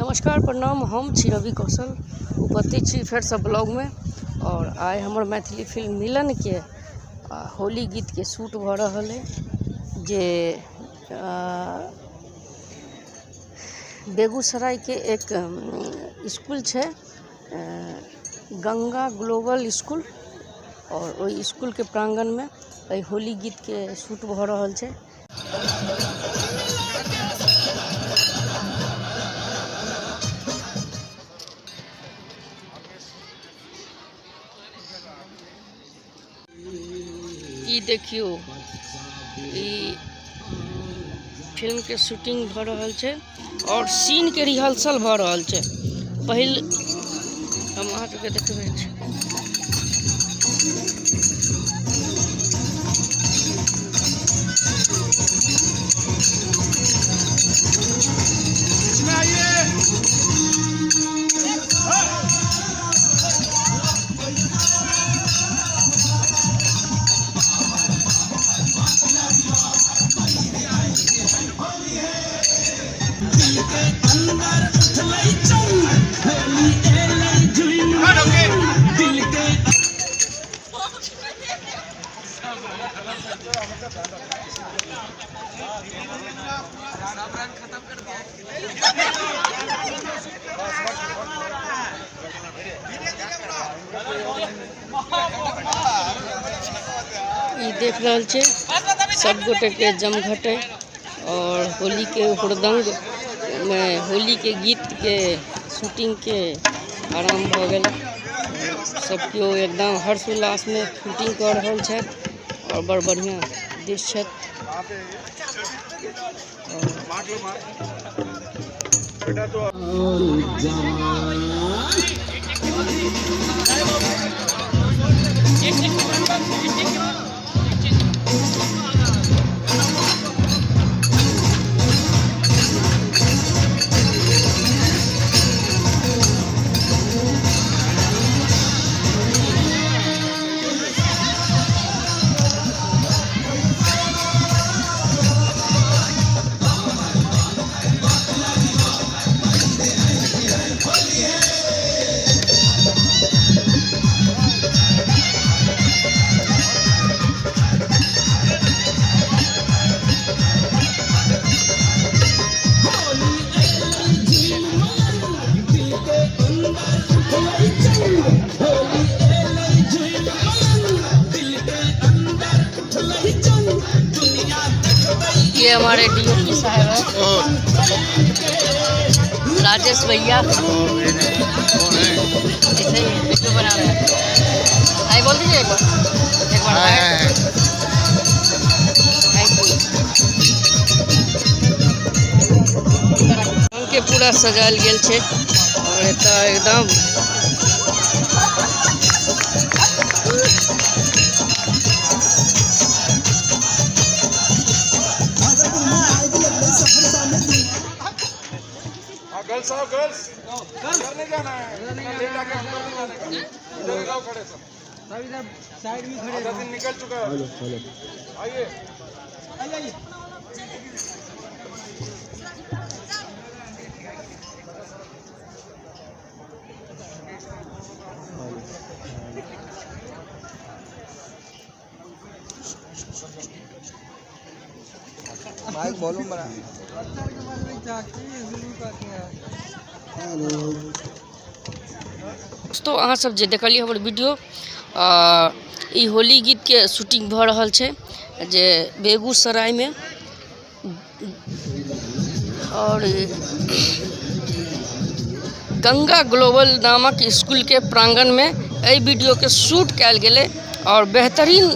नमस्कार प्रणाम, हम छी रवि कौशल, उपस्थित छी फेरसँ ब्लॉगमे। और आइ हमर मैथिली फिल्म मिलनके होली गीतके शूट भऽ रहल अइ जे बेगूसरायके एक स्कूल छै, गंगा ग्लोबल स्कूल, और ओहि स्कूलके प्रांगणमे एहि होली गीतके शूट भऽ रहल छै। ई देखियौ, ई फिल्म के शूटिंग भऽ रहल छै और सीन के रिहर्सल भऽ रहल छै। पहिल हम अहाँ सबके देखबै छी। ई देख रहल छै सब गोटे के जमघट है और होली के हुड़दंग में होली के गीत के शूटिंग के आराम भऽ गेल। सब केओ एकदम हर्ष उल्लास में शूटिंग कऽ रहल छथि और बड़ बढ़िया दृश्य छथि। ये हमारे डीओपी साहब है राजेश भैया, ऐसे ही वीडियो बना रहे हैं। आई बोल दीजिए एक बार, एक बार। Thank you. रंग के पूरा सजायल गेल छै और एतऽ एकदम गर्ल्स आओ, गर्ल्स इधर नहीं जाना है, लेट आके अंदर नहीं जाने का। इधर ही रहो खड़े सब, इधर साइड में खड़े। आधा दिन निकल चुका है। आइए आइए। माइक वॉल्यूम बढ़ा। दोस्तों, अहाँ सब जे देखलिए हमर वीडियो, ई होली गीत के शूटिंग भऽ रहल छै जे बेगूसराय में, और गंगा ग्लोबल नामक स्कूल के प्रांगण में एहि वीडियो के शूट कयल गेलै। और बेहतरीन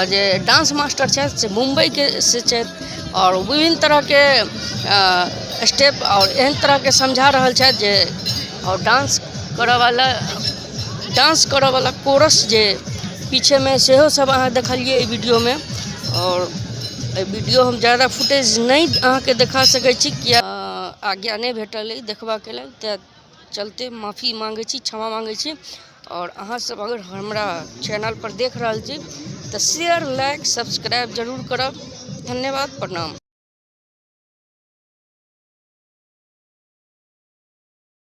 जे डांस मास्टर छथि से मुंबई के से छथि और विभिन्न तरह के स्टेप और एहन तरह के समझा रहल छथि जे, और डांस करऽ वाला कोरस जे पीछे में सेहो सब अहाँ देखलिए एहि वीडियो में। और एहि वीडियो हम ज़्यादा फुटेज नहीं अहाँके देखा सकै छी, किया आज्ञा नहीं भेटल अइ देखबाके लेल, तैं चलते माफ़ी मांगै छी, क्षमा मांगै छी। और अहाँ सब अगर हमरा चैनल पर देख रहल छी तऽ शेयर लाइक सब्सक्राइब जरूर करब। धन्यवाद, प्रणाम।